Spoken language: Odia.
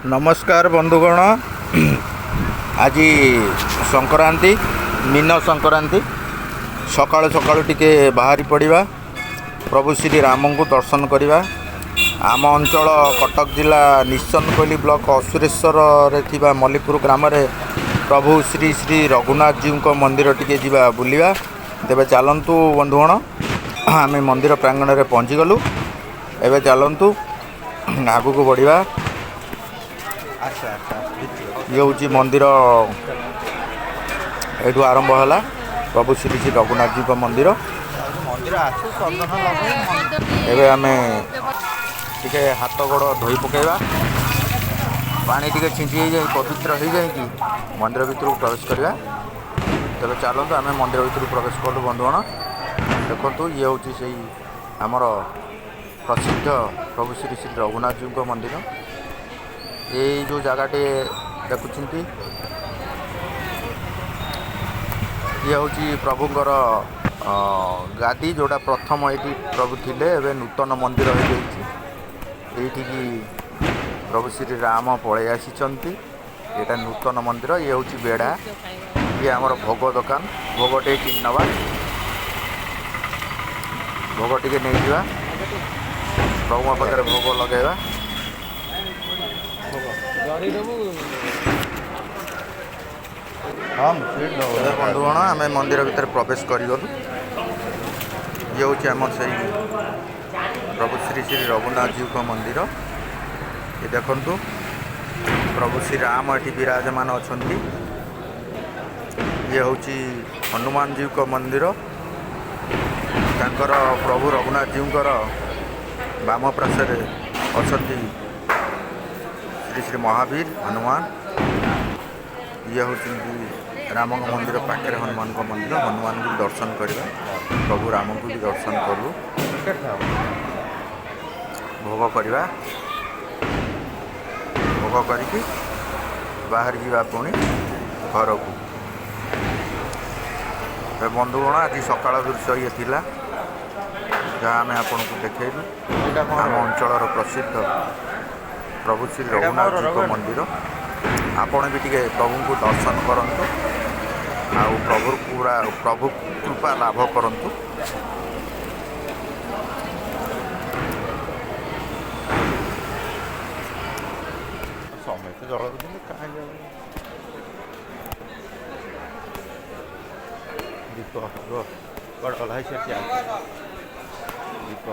ନମସ୍କାର ବନ୍ଧୁଗଣ। ଆଜି ସଂକ୍ରାନ୍ତି, ମୀନ ସଂକ୍ରାନ୍ତି। ସକାଳୁ ସକାଳୁ ଟିକେ ବାହାରି ପଡ଼ିବା, ପ୍ରଭୁ ଶ୍ରୀ ରାମଙ୍କୁ ଦର୍ଶନ କରିବା। ଆମ ଅଞ୍ଚଳ କଟକ ଜିଲ୍ଲା ନିଶନକୋଇଲି ବ୍ଲକ ଅସୁରେଶ୍ୱରରେ ଥିବା ମଲ୍ଲିପୁର ଗ୍ରାମରେ ପ୍ରଭୁ ଶ୍ରୀ ଶ୍ରୀ ରଘୁନାଥଜୀଙ୍କ ମନ୍ଦିର ଟିକେ ଯିବା ବୁଲିବା। ତେବେ ଚାଲନ୍ତୁ ବନ୍ଧୁଗଣ, ଆମେ ମନ୍ଦିର ପ୍ରାଙ୍ଗଣରେ ପହଞ୍ଚିଗଲୁ। ଏବେ ଚାଲନ୍ତୁ ଆଗକୁ ବଢ଼ିବା। ଇଏ ହେଉଛି ମନ୍ଦିର, ଏଇଠୁ ଆରମ୍ଭ ହେଲା ପ୍ରଭୁ ଶ୍ରୀ ଶ୍ରୀ ରଘୁନାଥଜୀଙ୍କ ମନ୍ଦିର। ଏବେ ଆମେ ଟିକେ ହାତ ଗୋଡ଼ ଧୋଇ ପକାଇବା, ପାଣି ଟିକେ ଛିଞ୍ଚି ହେଇଯାଇ ପବିତ୍ର ହେଇଯାଇକି ମନ୍ଦିର ଭିତରକୁ ପ୍ରବେଶ କରିବା। ତେବେ ଚାଲନ୍ତୁ, ଆମେ ମନ୍ଦିର ଭିତରକୁ ପ୍ରବେଶ କଲୁ। ବନ୍ଧୁଗଣ ଦେଖନ୍ତୁ, ଇଏ ହେଉଛି ସେଇ ଆମର ପ୍ରସିଦ୍ଧ ପ୍ରଭୁ ଶ୍ରୀ ଶ୍ରୀ ରଘୁନାଥଜୀଙ୍କ ମନ୍ଦିର। ଏଇ ଯେଉଁ ଜାଗାଟି ଦେଖୁଛନ୍ତି, ଇଏ ହେଉଛି ପ୍ରଭୁଙ୍କର ଗାଦି, ଯେଉଁଟା ପ୍ରଥମ ଏଇଠି ପ୍ରଭୁ ଥିଲେ। ଏବେ ନୂତନ ମନ୍ଦିର ହେଇଯାଇଛି। ଏଇଠିକି ପ୍ରଭୁ ଶ୍ରୀ ରାମ ପଳେଇ ଆସିଛନ୍ତି। ଏଇଟା ନୂତନ ମନ୍ଦିର। ଇଏ ହେଉଛି ବେଢ଼ା, ଇଏ ଆମର ଭୋଗ ଦୋକାନ। ଭୋଗ ଟିକେ କିଣି ନେବା, ଭୋଗ ଟିକେ ନେଇଯିବା, ପ୍ରଭୁଙ୍କ ପାଖରେ ଭୋଗ ଲଗାଇବା। ଏବେ ବନ୍ଧୁଗଣ, ଆମେ ମନ୍ଦିର ଭିତରେ ପ୍ରବେଶ କରିଗଲୁ। ଇଏ ହେଉଛି ଆମର ସେଇ ପ୍ରଭୁ ଶ୍ରୀ ଶ୍ରୀ ରଘୁନାଥଜୀଙ୍କ ମନ୍ଦିର। ଏ ଦେଖନ୍ତୁ, ପ୍ରଭୁ ଶ୍ରୀ ରାମ ଏଠି ବିରାଜମାନ ଅଛନ୍ତି। ଇଏ ହେଉଛି ହନୁମାନଜୀଙ୍କ ମନ୍ଦିର। ତାଙ୍କର ପ୍ରଭୁ ରଘୁନାଥଜୀଙ୍କର ବାମ ପାର୍ଶ୍ୱରେ ଅଛନ୍ତି ଶ୍ରୀ ଶ୍ରୀ ମହାବୀର ହନୁମାନ। ଇଏ ହେଉଛନ୍ତି ରାମଙ୍କ ମନ୍ଦିର ପାଖରେ ହନୁମାନଙ୍କ ମନ୍ଦିର। ହନୁମାନଙ୍କୁ ବି ଦର୍ଶନ କରିବା, ପ୍ରଭୁ ରାମଙ୍କୁ ବି ଦର୍ଶନ କରୁ, ଭୋଗ କରିବା। ଭୋଗ କରିକି ବାହାରି ଯିବା ପୁଣି ଘରକୁ। ବନ୍ଧୁଗଣ, ଆଜି ସକାଳ ଦୃଶ୍ୟ ଇଏ ଥିଲା, ଯାହା ଆମେ ଆପଣଙ୍କୁ ଦେଖେଇଲୁ ଆମ ଅଞ୍ଚଳର ପ୍ରସିଦ୍ଧ ପ୍ରଭୁ ଶ୍ରୀ ରଘୁନାଥଜୀଙ୍କ ମନ୍ଦିର। ଆପଣ ବି ଟିକେ ପ୍ରଭୁଙ୍କୁ ଦର୍ଶନ କରନ୍ତୁ ଆଉ ପ୍ରଭୁ ପୁରା ପ୍ରଭୁ କୃପା ଲାଭ କରନ୍ତୁ। ସମସ୍ତେ ଜଳାଉଛନ୍ତି କାହିଁକି? ଦୀପ, କୁଆଡ଼େ ଗଲା? ସେଠି ଦୀପ।